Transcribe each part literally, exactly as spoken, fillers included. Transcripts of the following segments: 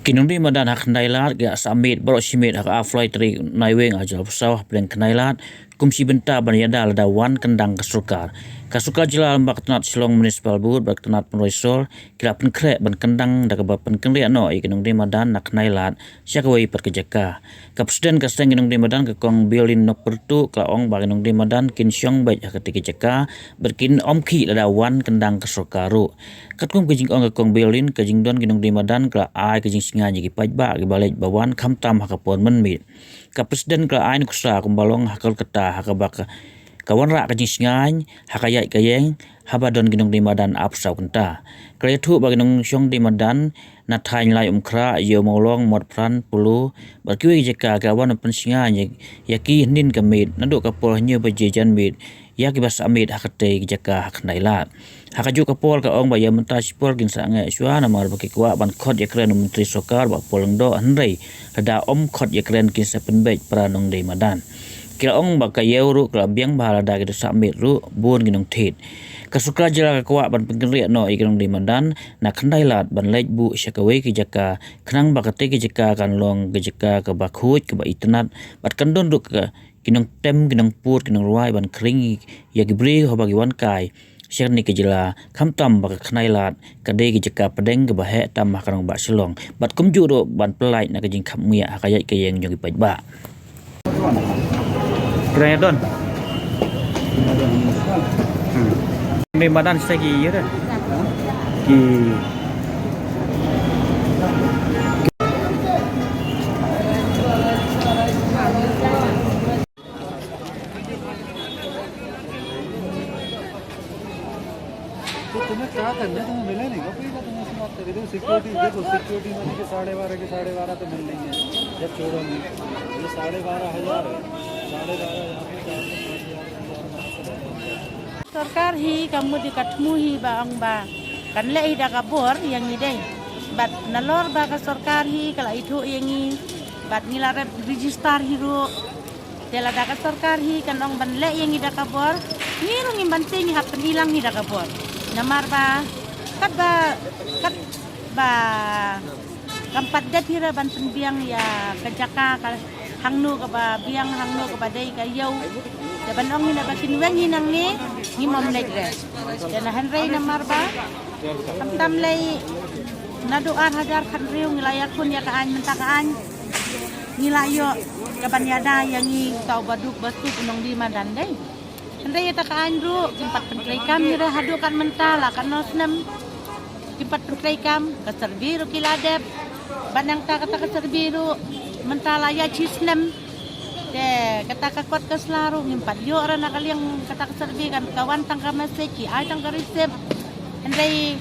Ki nongdie madan ha Khyndai Lad ki la sah miet baroh shi miet ha ka arphew lai tarik Naiwieng ar hajar arphew saw hapdeng Khyndai Lad kum shi bynta ban ïada lada wan kyndang ka sorkar. Ka sorkar jylla lyngba ka tnat Shillong Municipal Board bad ka tnat pynroi sor ki la pynkhreh ban kyndang da kaba pynkynriah noh ïa ki nongdie madan na Khyndai Lad sha kawei pat ka jaka. Ka President ka seng ki nongdie madan ka Kong Biolin Nokpyrtuh ka la ong ba ki nongdie madan kin shong beit ha katei ka jaka bad kin ym khih lada wan kyndang ka sorkar ruh. Katkum ka jingong ka Kong Biolin, ka jingdon ki nongdie madan ka la ai ka jingshngaiñ ïa ki paidbah kiba leit ba wan khamtam ha ka por mynmiet. Ka President ka la ai nuksa kumba long ha Kolkata ha kaba ka, ka wanrah ka jingshngaiñ ha ka ïaid ka ïeng haba don ki nongdie madan arphew saw kynta. Ka la ïathuh ba ki nongshong die madan na thaiñ Laitumkhrah, Ïewmawlong, Motphran, Polo bad kiwei ki jaka ki la wan ban pynshngaiñ ïa, ïa ki hynnin ka miet naduh ka por hynñiew baje janmiet ïa kiba sah miet ha katei ka jaka ha Khyndai Lad. Ha kajuh ka por ka ong ba ïa mynta shipor kin sangeh shuwa namar ba ki kwah ban khot ïakren u Myntri Sorkar Bah Paul Lyngdoh, hynrei lada ym khot ïakren kin sa pynbeit para nongdie madan. Ki la ong ba ka ïew ruh ka la biang bha lada ki da sah miet ruh bun ki nongthied. Ka sorkar jylla ka kwah ban pynkynriah noh ïa ki nongdie madan na Khyndai Lad ban leit buh sha kawei ka jaka khnang ba katei ka jaka kan long ka jaka kaba khuid kaba itynnad bad kan don ruh ka ki nongtem, ki nongpud, ki nongrwai ban khring ïa ki briew haba ki wan kai sha kane ka jylla, khamtam ba ka Khyndai Lad ka dei ka jaka pdeng kaba heh tam ha ka nongbah Shillong bad kumjuh ruh ban pyllait na ka jingkhapngiah ha ka ïaid ka ïeng jong ki paidbah. Kren ïa don. Hmm. Ni madan sa ki ïa de. Ki तो तुम्हें क्या करना है, तुम्हें मिले नहीं, कब का तुम ऐसी बात कर रहे हो? सिक्योरिटी देखो, सिक्योरिटी मैंने कि साढ़े बारह के साढ़े बारह तो मिल रही है, जब छोड़ो नहीं, ये साढ़े बारह हजार है, साढ़े बारह यहाँ पे चार सौ पाँच हजार। Sorkar hi ka mut ka thmu hi ba ong ba kan leh hi da ka bor ïa ngi dei. Bad nalor ba ka sorkar hi ka la ithuh ïa ngi bad ngi la rep register hi ruh. Te lada ka sorkar hi kan ong ban leh ïa ngi da ka bor, ngi ruh ngim ban tieng, ngi hap pynilang hi da ka bor. Namar ba katba, katba kam pat dep hi re ban pynbiang ïa ka jaka ka hangno kaba biang, hangno kaba dei ka ïew. Te ban ong hi na ba kin weng hi nangne, ngim ym leit re. Te na hynrei namar ba khamtam lei naduh ar hajar khathynriew ngi la ïakhun ïa ka aiñ, mynta ka aiñ ngi la ïoh ka ban ïada ïa ngi uta uba duk ba suk u nongdie madan dei. Hynrei ïa kata ka aiñ ruh kim pat pyntreikam hi re haduh kat mynta la katno snem. Kim pat pyntreikam, ka survey ruh ki la dep. Bad nangta kata ka survey ruh mynta la ïa shi snem. Te kata ka kot ka sla ruh ngim pat ïoh re na ka liang kata ka survey, kan ka wan tang ka message, ki ai tang ka receipt. Hynrei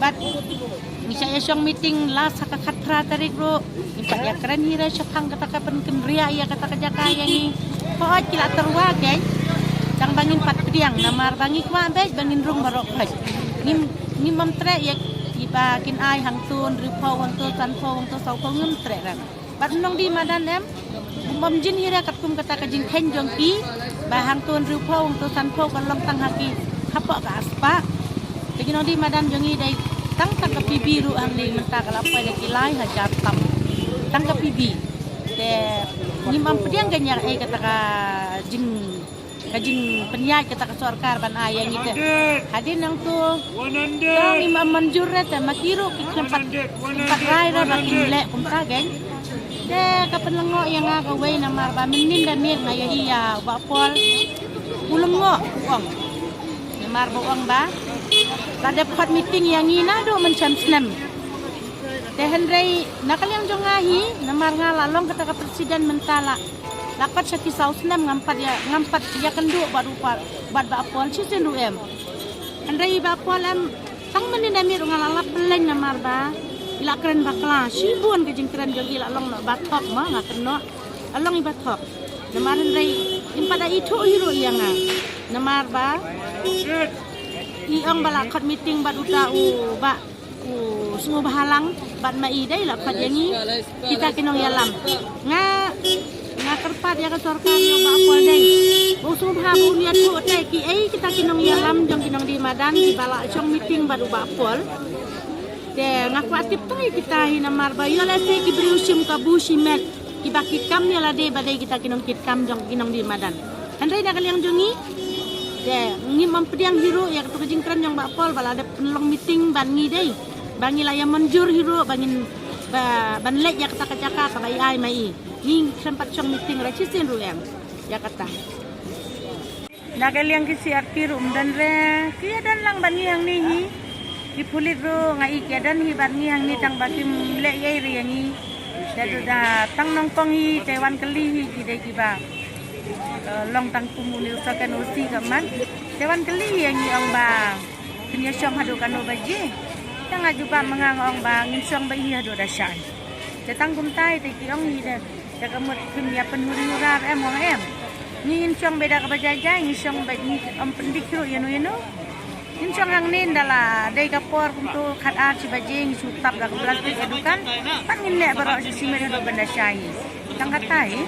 bad ngi sa ïa shong meeting last ha ka khatphra tarik ruh ngim pat ïakren hi re shaphang kata ka pynkynriah ïa kata ka jaka ïa ngi. Hooid ki la tyrwa kein tang ba ngim pat pdiang namar ba ngi kwah beit ba ngin rung baroh khoit. Ngim, ngim ym treh ïa kiba kin ai hangto hynriewphew, hangto sanphew, hangto sawphew, ngim treh re. Bad u nongdie madan em, um ym jin hi re katkum kata ka jingkheiñ jong ki ba hangto hynriewphew, hangto sanphew kan long tang ha ki hapoh ka aspah. Te ki nongdie madan jong ngi dei tang, tang ka P B ruh hangne mynta ka la poi da ki lai hajar tam. Tang ka P B. Te ngim ym pdiang kein ïa kaei kata ka jing ka jingpynïaid kata ka sorkar ban ai ïa ngi te. Hadien nangto to ngim ym mynjur re te ma ki ruh ki khlem pat, khlem pat rai re ba kin leh kumta kein. Te ka pynlyngngoh ïa nga kawei namar ba mynnin da miet nga ïa ïa u Bah Paul u lyngngoh u ong. Namar ba u ong ba la dep khot meeting ïa ngi naduh mynshem snem. Te hynrei na ka liang jong nga hi namar nga la long kata ka president mynta la la kot sha ki saw snem ngam pat ïa, ngam pat ïakynduh bad u Bah, bad Bah Paul shisien ruh em. Hynrei Bah Paul em tang mynnin da miet ruh nga la lap pyllein namar ba i la kren bakla shibun, ka jingkren jong i la long noh ba thok ma nga kynnoh. La long i ba thok. Namar hynrei im pat da ithuh hi ruh ïa nga. Namar ba i ong ba la khot meeting bad uta u Bah u sngewbha lang bad ma i dei la khot ïa ngi kita ki nongïalam. Nga, nga kyrpad ïa ka sorkar ïa u Bah Paul dei ba u sngewbha ba un ïathuh te kiei kita ki nongïalam jong ki nongdie madan kiba la shong meeting bad u Bah Paul. Te nga kwah tip tang ïa kita hi namar ba ïoh lehse ki briew shim kabu shimet kiba ki kam ïa lade ba dei kita ki nongkitkam jong ki nongdie madan. Hynrei na ka liang jong ngi te ngim pdiang hi ruh ïa kata ka jingkren jong Bah Paul ba la dep pynlong meeting ban ngi dei ba ngi la ïa mynjur hi ruh ba ngin ba ban leit ïa kata ka jaka kaba i ai ma i. Ngi khlem pat shong meeting re shisien ruh em ïa kata. Na ka liang ki C R P ruh ym don re, ki ïa don lang ban ngi hangne hi. Ki pulit ruh nga i ki ïa don hi ban ngi hangne tang ba kim leh ei ei re ïa ngi. Te duh da tang nongpong hi te wan kylli hi ki dei kiba, eh, long tang kum une u second O C ka man. Te wan kylli hi ïa ngi ong ba kin ïa shong haduh kano baje. Te nga jubab ma nga nga ong ba ngin shong ba hi haduh da shai. Te tang kumta hi te ki ong hi de. Te ka mut phim ïa pynhuri hurar em ong em. Ngi ngin shong beit da kaba jai jai, ngi shong beit, ngi ym pyndik ruh ïano ïano. Ngin shong hangne ynda la dei ka por kumto khatar shi baje ngi shu tap da ka plastik ka dukan. Pat ngin leh baroh shi shimet haduh ban da shai. Tang kata hi.